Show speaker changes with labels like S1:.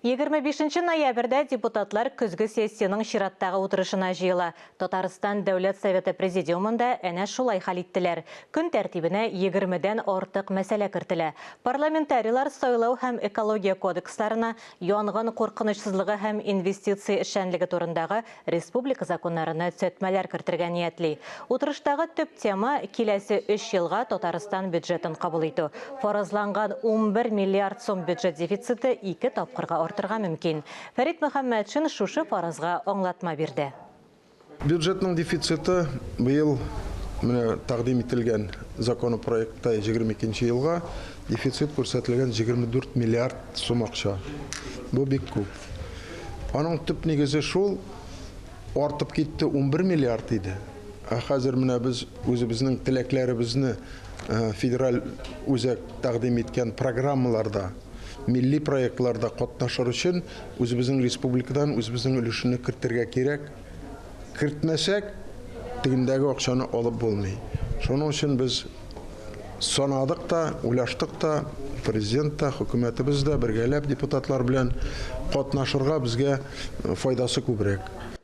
S1: 25 ноябрьдә депутатлар көзге сессиянең чираттагы утырышына җыела. Татарстан Дәүләт Советы Президиумында әнә шулай хәл иттеләр. Көн тәртибенә егермедән артык мәсьәлә кертелә. Парламентарийлар Сайлау һәм Экология кодексларына, янгын куркынычсызлыгы һәм инвестиция эшчәнлеге турындагы республика законнарына төзәтмәләр кертергә ниятли. Утырыштагы төп тема, киләсе өч елга Татарстан бюджетын кабул итү. Фаразланган 11 миллиард сум бюджет дефициты ике тапкырга артырга мөмкин. Фәрит Мөхәммәтшин шушы фаразга аңлатма бирде.
S2: Бюджетның дефициты быел менә тәкъдим ителгән законопроектта 22 нче елга дефицит күрсәтелгән 24 миллиард сум акча. Бу бик күп. Аның төп нигезе шул, артып китте 11 миллиард иде. Ә хәзер менә без үзебезнең теләкләребезне федераль үзәк тәкъдим иткән программаларда, милли проектларда катнашыр өчен үзебезнең республикадан үзебезнең өлешне кертергә кирәк. Кертмәсәк, тегендәге акчаны алып булмый. Шуның өчен без санадык та, уйлаштык та, президент та, хөкүмәтебез дә бергәләп депутатлар белән катнашырга безгә файдасы күбрәк.